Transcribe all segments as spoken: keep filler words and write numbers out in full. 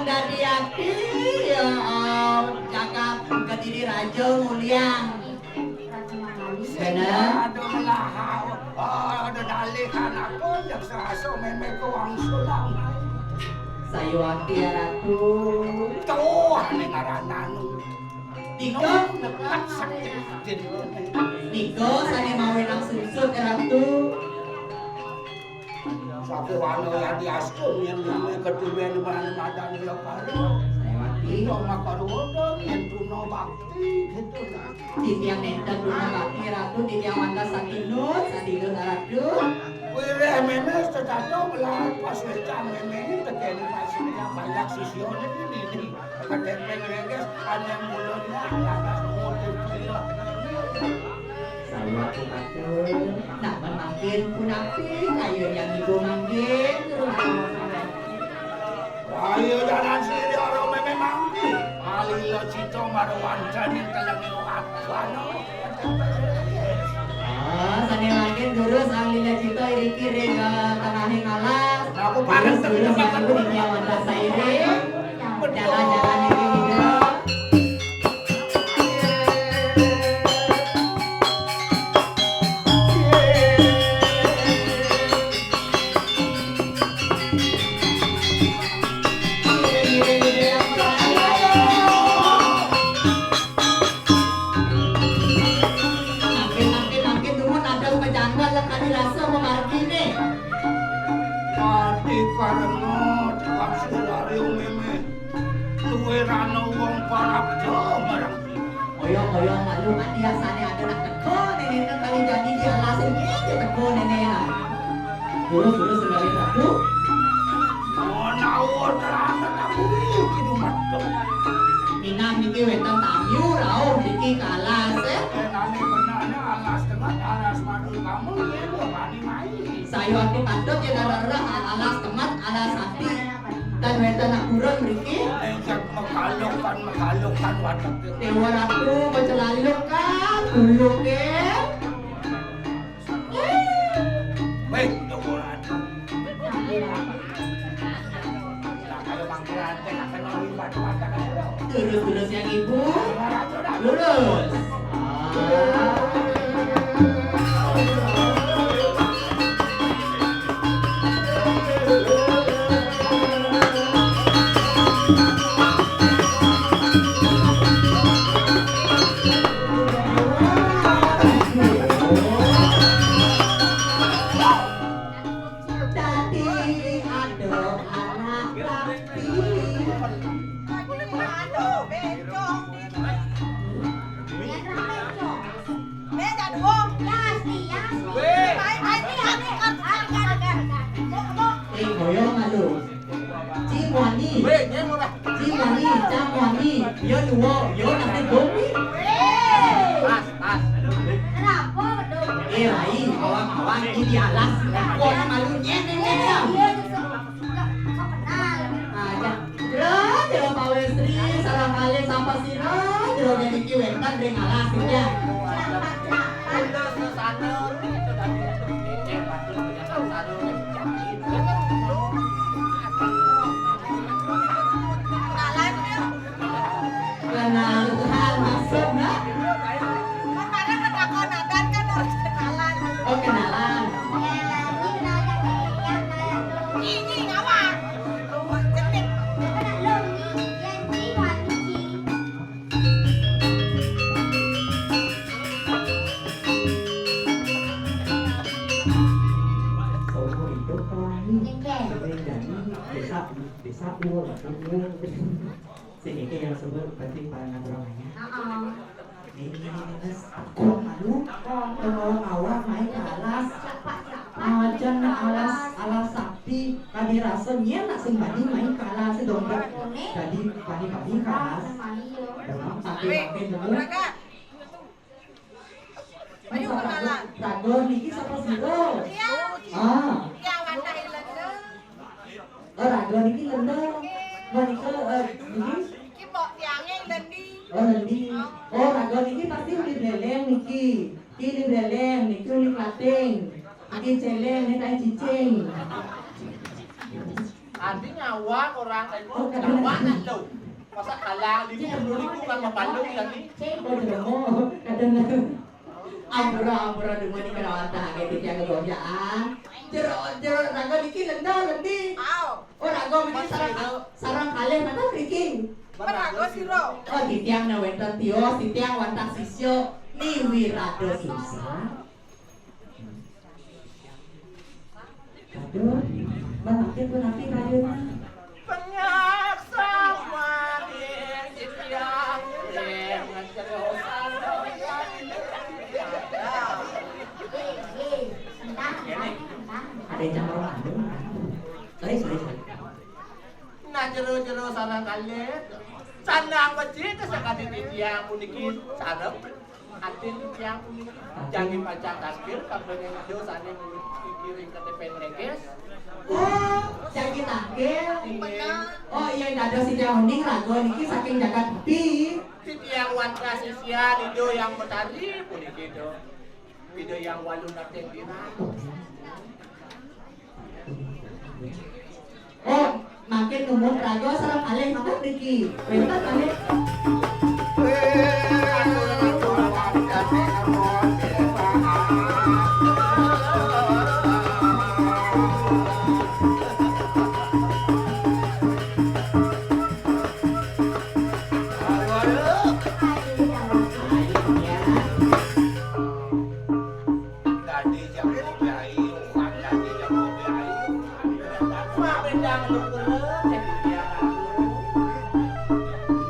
Dadi ati, ya, cakap Kediri Raja nguliang. Bener? Aduh, lah, oh, ada dalih kan aku, jak serasa mémé ke wangsulan. Sayuwakti, ya, Ratu. Tuh, ane ngaran anu. Nika, nika sané mawinan sungsut, ya, Ratu. Sakéwana ya diastun yén nami kedhuwén madan ya karo. Sayuwakti. Nika makarwuda yén tuna bakti gitu nah. Titiang nénten tuna bakti, Ratu, titiang wantah satinut, satinut, Ratu. Wiréh mémé setata melar pas wécan mémé ini tekén pas ya banyak sisyané ini. Kedepeng rengges, aneh mulutnya, lantas ngutip gila. Sayuwakti, Ratu. Nah, mangkin punapi kayun yang ibu mangkin. Ayo jalan siri ora mémé mangkin. Alila cita marwancaning telenging wadana. Ah, sané mangkin durus alila cita iriki ring, eh, tengahing alas. Aku pareng durus, durus, temen. Jalan, jalan, iriki, iriki. Mangkin, mangkin, mangkin dumun ados pejangga lan kadi rasa mamarginé. Kadi karena cekap sirarya mémé. Luwih rana wong parab marang. Oyong-oyong malu mati asané ada nak teka néné kali jadi di alasé nggih teka néné ya. Terus, terus, sembari Ratu. Menawa terang tetapi iki dumatung. Minang niki wénten tamu rauh niki ka alas, eh. Nami benane alas tengah, alas madu kamu, ya, wani mai. Sayuwakti patut yén rereh alas temet, alas ati. Tan wénten apuran mriki. Engkak mekalukan, mekalukan watek. Déwa Ratu mecelalukan, buluké. Wéh, Déwa Ratu. Lah, kaya mangkir antek, akan nang libat watek aja, lho. Lurus, lurus yang ibu. Lurus. Ah. Dadi ada anak laki. Aduh, bencong. Bencong. Bencong. Wéh. Sing kaya malu. Cing wani. Wéh, nyén ora. Cing wani, cang wani. Ya dua, ya nanti bumi. Wéh. Pas, pas. Kenapa, Beduk? Eh, Rai, awang-awang, ini di alas. Wah, malu nyén, nyén, nyén. Iya, iya, sok, sok kenal. Ah, ya. Jero, jero Pak Wesri, salam malih sapa sira? Jero niki wénten ring alas, ya. Kenalan, ya. Kenalan maksudnya? Kemarin kan aku nadan kan harus kenalan. Oh, kenalan. Ini, ini ngawak. Cenik. Seumur hidup pelangi. Sering jadi desa, desa uang, uang. Sing iki yang sebut penting para ngaturane. Heeh. Ini, ini, ini, aku malu. Pengawa-ngawa main ke alas. Siapa, siapa? Aja nak alas, alas sakti. Kami rasa nyén nak sing badi main ke alas dong. Jadi badi-badi ke alas. Dengan sakti makin dulu. Ayo kenalan. Raga niki sapa sira? Iya. Ah. Iya, wantah ilenda. Oh, raga niki lenda. Menika, eh, niki? Iki mbok tiange lendi. Oh, lendi. Oh, raga niki pasti uli beleng niki. Iki uli beleng, niki uli klating. Iki celeng, niki kae cicing. Nanti nyawa orang itu, nyawa nak tahu. Masa kalah di puluh ribu kan mapandung tadi. Cek, kok jelema? Kadang. Ampura, ampura, demen iki lawan tak kaget titiang kegojaan. Jero, jero, raga niki lenda, lendi. Au. Oh, raga niki sareng, sareng kalih mata mriki. Meraga sira. Oh, titiang ne wenten tios, titiang wantah sisya Ni Wirada Sungsang. Aduh, mangke punapi rayuné? Penyak sawadé titiang nggih ngajerosan. Ada yang campur madu. Sorry, sorry, sorry. Nah, jero-jero sareng kalih. Sandang becik sakadi titiang puniki sareng. Atin titiang puniki jagi pacang takir, kabanyakan ijo sané miwit kiring K T P Ngrengkes. Oh, jagi takir. Inggih. Oh, iya, dados titiang uning raga niki saking jagat Tepi. Titiang wantah sisian Ida Hyang Betari puniki, Ida. Ida Hyang Walu Nating Dirat. Oh, makin numun raga sareng kalih mangke mriki. Wénten malih. Dadi jam kopi ayu, dadi jam kopi ayu. Mak bendang lu kulo, jadi dia aku.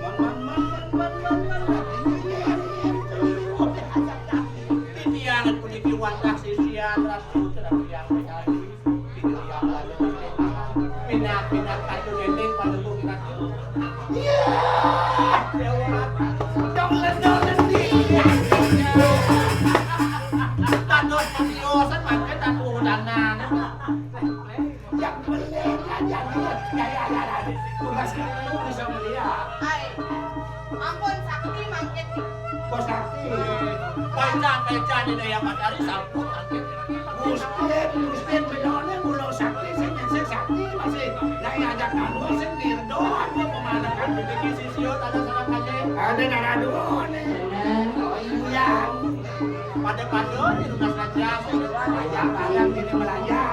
Man, man, man, man, man, man, man, man. Titiang puniki wantah sisian Ratu Terapian Betari. Pindah-pindah kadu dendeng pada bukit kaki. Iya. Dewa. Dong lendong lendi. Pados pemiosan pakai tatu danan. Yang beli aja dia. Ya, ya, ya, ya. Tugas lu bisa melihat. Hai. Ampun, sakti mangkin. Kok sakti? Baca-baca di daya matahari sampun mangkin. Gusti, Gusti, benerane mula sakti, sing nyensik sakti masih. Lah, ya, ajak tanggo sing dirdo, aku pemanakan dipikir sisio, tanda salah kaje. Ada nara dua nih. Oh, iya. Pada-pada di rumah saja, saya bayang-bayang di Malaya.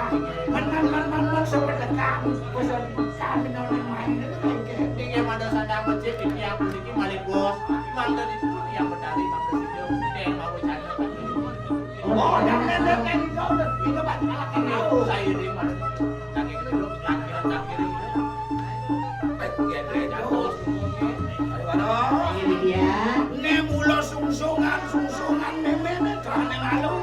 Bener, bener, bener, sepedekan. Pesan kami nonton main itu kayak gini. Ning yang ada sandang becik, iki aku iki malih bos. Mangga dipun yang Betari, mangga sida. Ning mau canda tadi. Oh, yang nenek yang itu, itu banyak anak kenal. Saya ini malah lagi dulu, lagi lagi. Ini dia. Ne mula sungsungan, sungsungan memene kane lalu.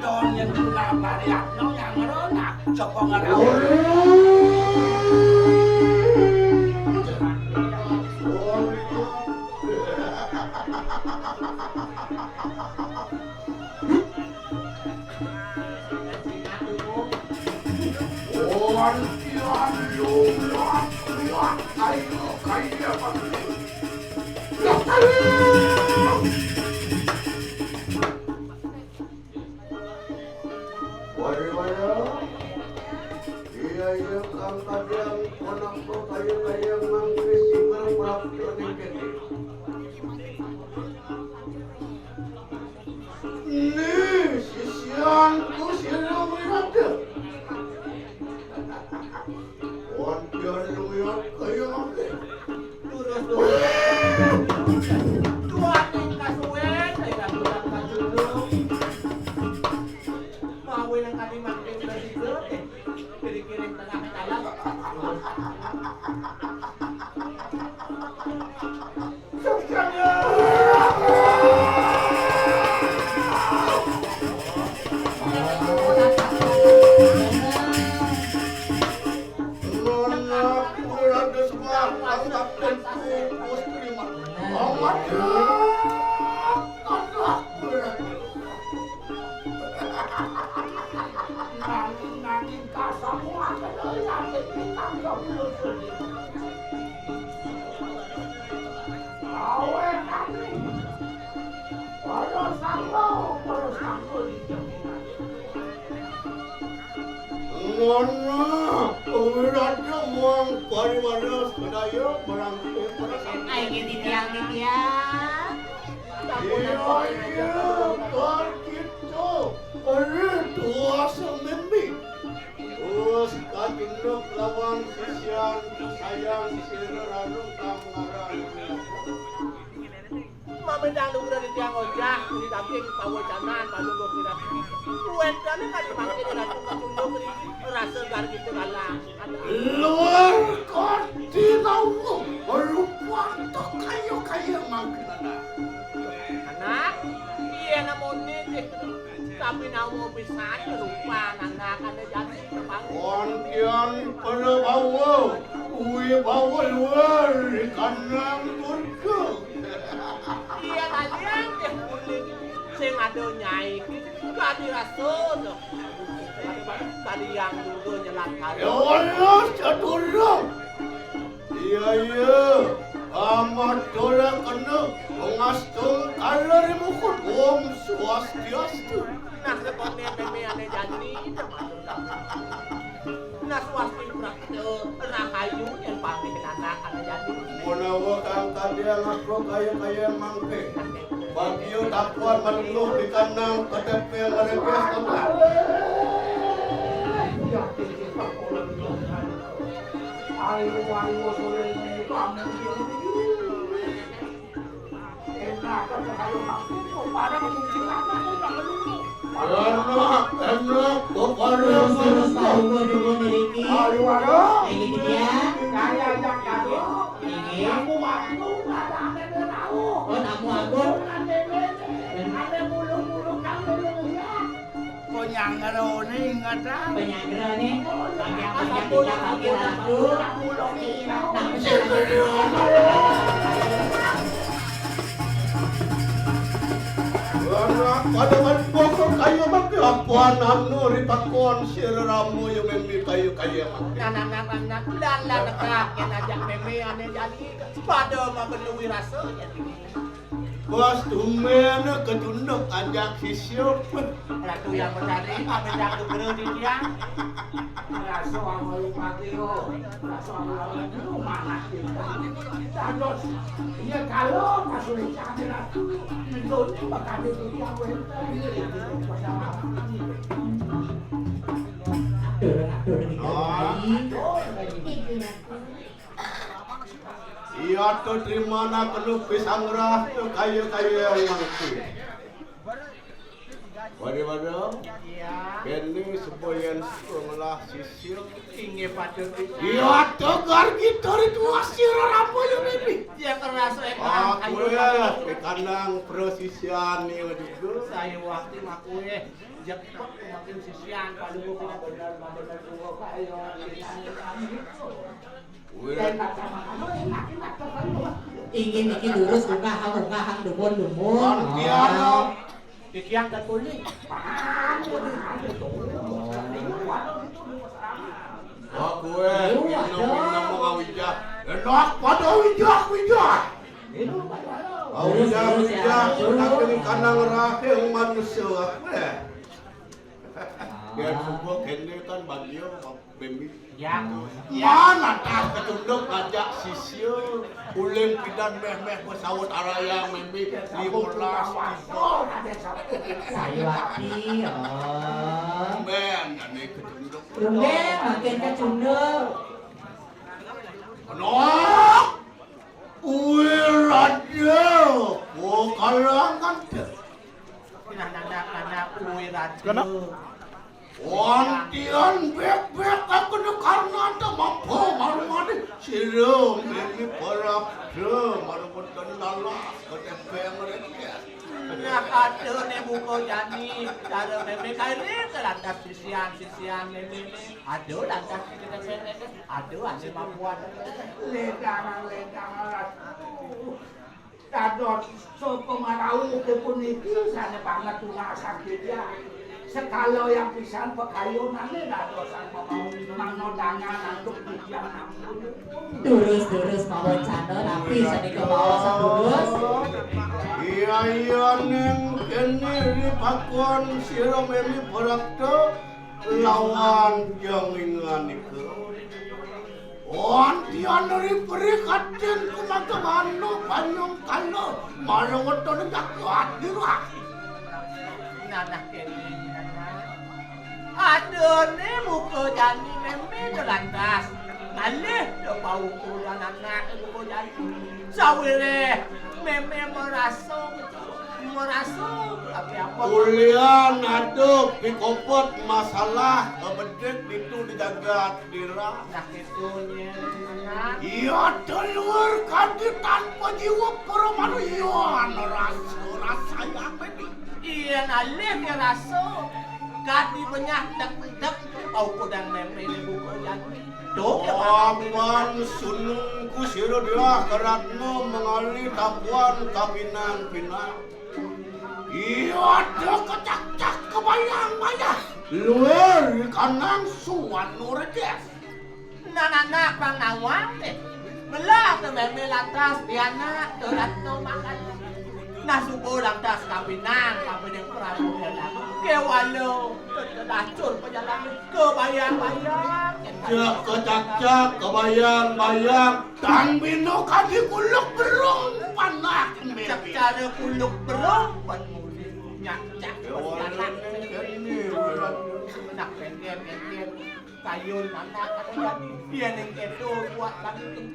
Don yen tuna pariakno yang ngrona, coba ngerau. Iya, iya, kang kadang, anak kok kaya-kaya mangke si berprap. Nih, sisianku sira wirada. Wan pian luwih kaya mangke. Terus, terus. Tuan yang kasuwen, saya kurang kajulu. Mau yang kami makin berhidup, eh. Kiri-kiri tengah dalam. Nanging, nanging kasamuan ati kita nggak perlu sedih. Awet ati. Para sangga, para sangga dijeng. Ngono, Wirata Pariwara sadaya, marang. Ai, nggih, titiang, titiang. Iya, iya, kal kita. Eri tuas mimpi. Terus kacunduk lawan sisian sayang sira ranum kang ngaran. Mamedang lugra di tiang ojah, di daging pawecanan, palungguh kirang. Kuwentane kadi mangke di ratu kacunduk di rasa gargita galang. Luar kati nawa, rupa to kaya-kaya mangke. Anak, iya namone, tapi nawa pisan rupa anak ane jadi. Wonten Prabawa, wibawa luar di kandang durga. Iya, kalian deh, kulit sing ada nyai. Kadi rasa, kadi yang dulu nyelat kali. Ya Allah, sadurung. Iya, iya. Amat dora kena pengastung kala rimukut. Om Swastiastu. Nah, sepone meme ane jani, nah, swasti prakte rahayu yang pamit anak ane jani. Menawa kang kadang aku kaya-kaya mangke. Bagio tapuan menunggu di kandang K T P ngerebes kota. Ayo, ayo, sore ini kamu. Enak, enak, kok ada terus, terus, tahu kok dulu niki. Aduh, aduh. Ini dia. Saya ajak kamu. Ini. Aku waktu ada ada tahu. Oh, tamu agung. Bukan bebek. Ada bulu-bulu kamu lihat. Penyanggara ini ingat ah. Penyanggara ini. Bagi apa yang kita panggil ratu? Nah, Anak pada manpoko kaya mangke apan anu ripakon sira ramu ya meme kaya-kaya mangke. Nah, nah, nah, nah, nah, kulan lah negak yen ajak meme ane jani pada makan luwi rasa jani. Bos tumben ketunduk ajak sisya. Ratu yang Betari, pamit aku guru di tiang. Rasa amal pati, oh. Rasa amal lu manah kita. Dados, iya, kalau pasurucane Ratu, nentune bakal dituti aku enten. Atur, atur, atur. Oh. Iya, to trimana kenu pisangrah to kaya-kaya yang mangke. Waduh, waduh. Iya. Kene sebayan sekolah sisya. Inggih patut. Iya, tegar kita ritual sira rampaya mimi. Ya kerasa ekan. Ah, ayo, kowe, ayo. Kandang prosisian ya juga. Saya waktu makue. Jepek makin sisian kalau benar-benar benar juga kayo. Inggih niki lurus, ungkahang, ungkahang, dumun, dumun. Iki anu. Iki angkat kuning. Wah, kowe, iya, minum, minum, ngawijah. Enak pada wijah, wijah. Ngawijah, wijah, tapi kandang rahe manusia, kowe. Biar subuh kene kan bagio, Bemi. Ya. Mana tas ketunduk ngajak sisya, ulin pidan meh-meh pesawat araya memi lima belas tiba. Sayuwati, oh. Tumben, ane ketunduk. Tumben, makin kecunduk. Anak, uwe raja, oh, kalangan. Nah, nah, nah, nah, nah, uwe raja. Kena? Wantian bebek aku ne karena ada mampu marumane sira mimi parabda marumane lalas ketepeng reket. Nah, aduh, ne buka jani, cara mimi kae ne lantas sisian, sisian mimi. Aduh, lantas kita pendek. Aduh, asli mampu ada. Ledang, ledang, aduh. Dados sapa marauke puniki sane banget tungasan Widya. Sekala yang pisan pekayunane dados mangno dangan antuk titiang nampun. Durus-durus mawancana, tapi sanika maos durus. Iya, iya, ning kene ripakon sira memi berakta lawan janginganika. Wan Paneri-peri katin kumaca mano panyong kala, malah wetone jagat dirah. Nanah kene, nanah. Adone muka jani meme de lantas. Ngalih de bau kuda nanah muka jani. Sawireh meme merasa, merasa apa-apa. Ulian ada pikopet masalah bedik ditu di jagat. Dira. Nah, gitu, nyen, anak. Iya, telur kadi tanpa jiwa para manusia, rasa, rasa yang bedi. Iya, nalih ke rasa. Kadi benyah dek-dek, bau kudang meme di buku jani. Tuh, ke mana? Apan sunung ku sira dia keratna mengali tapuan kapinan-pinan. Iya, ada kecak-cak kebayang-bayang. Luar kanang suan nuredes. Nanana pang nawang deh. Belah tu meme lantas dianak tu ratno makan. Nah, subuh lantas kapinan, kapinan Prabu Hela. Kewala, terlacur perjalanan kebayang-bayang. Cak, kecak-cak, kebayang-bayang. Tang bino kadi kuluk berung panak. Cak cara kuluk berung pan. Nyak, cak, perjalanan. Nak, pengker, pengker. Kayun anak ada jadi. Dia ning kedo buat lagi.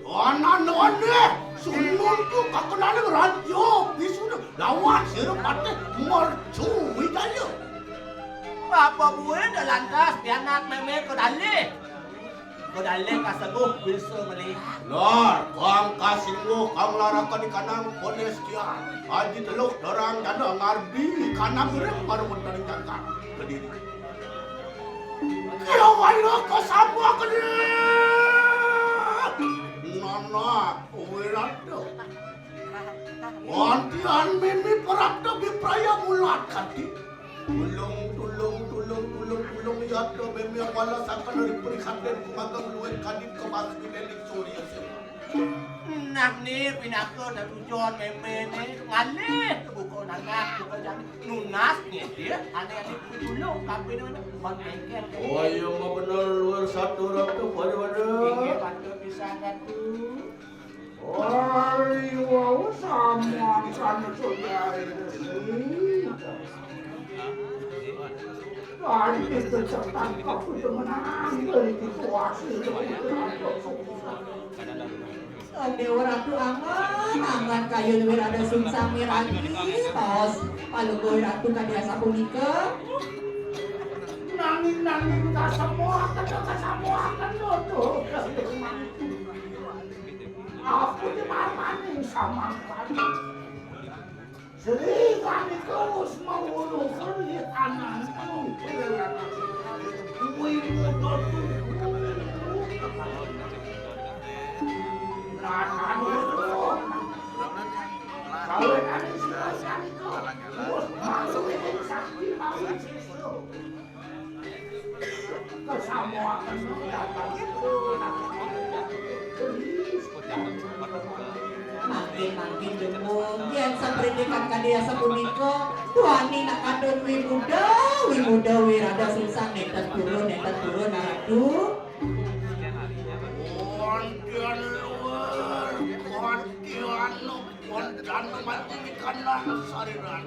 Anak none, sunun tu kakenane raja bisu lawan sira patih mercu wijaya. Apa buin dah lantas pianak meme kedalih. Kedalih kasengguh bisa melihat. Lor, kang kasengguh kang laraka di kanang ponestian. Haji teluk dorang janda ngardi kanang urip baru menteri jangkar kediri. Kira wala kasama kediri. Nana, wirata. Wantian mimi perap tebi praya mulat kati. Tulung, tulung, tulung, tulung, tulung, yatra meme wala sangkan dari perikatan kumagang luwih kadit ke batu delik surya sing. Nah, ni pinaka nak tujuan meme ni ngalih ke buka nanah, buka jani. Nunas ni dia, ane-ane tulung, tapi dia mana? Ban bengkel. Oh, iya, mah bener, luar satu ratu pada-pada. Inggih, patut bisa ratu. Ari wau sama kan saudara ini. Tadi itu tertangkap itu menang dari situasi itu. Dewa Ratu angan, angan kayun wirada sungsang miragi, tos palungguh Ratu kadi asapunika. Nanging, nanging kasamuaken, kasamuaken, lho, tuh. Aku di marmani samangkana. Sri Ganekus mawuruh sri anangku. Kuwi muda tuku. Lan anu itu. Kawenane sira sanika. Wis mangsuhi sakti mawi sesuk. Mangkin, mangkin, Jumbo. Yen saprindikan kadi asapunika, tuani nak kadun wimuda, wimuda wirada sungsang nenten purun, nenten purun, Ratu. Wonten luwur, wonten anu, wonten mati wikanang sariran.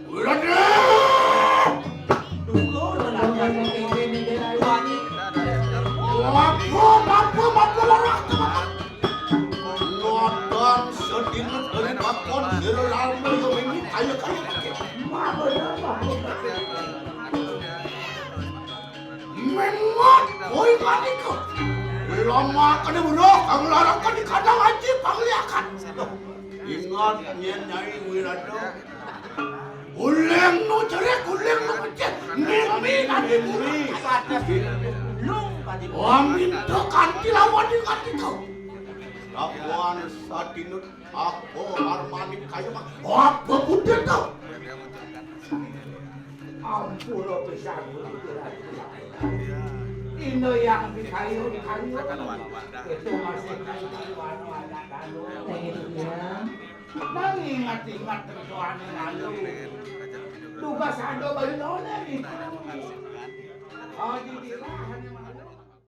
Wirada! Tunggu, lelaki yang kengkeng ini, Tuani. Apa, apa, apa, larak, apa? Ngodan sedina dari bakon, sira lalmu yang ini kaya-kaya. Mengot, oi manika. Lama kena buruh, kang larang kena kadang aji pangliakan. Ingat nyen Nyai Wirada. Uling nu jerik, uling nu kecil. Mimi kadi mimi. Amin tu kanti lawan di kanti tu. Lawan satinut apa harmani kaya apa putih tu. Ampura pisan begitu lagi. Ino yang dikayu-kayu itu masih kayu anu anak kayu. Iya. Nang ingat-ingat tertuane lalu. Tugas ada bayi none di. Oh, di, di.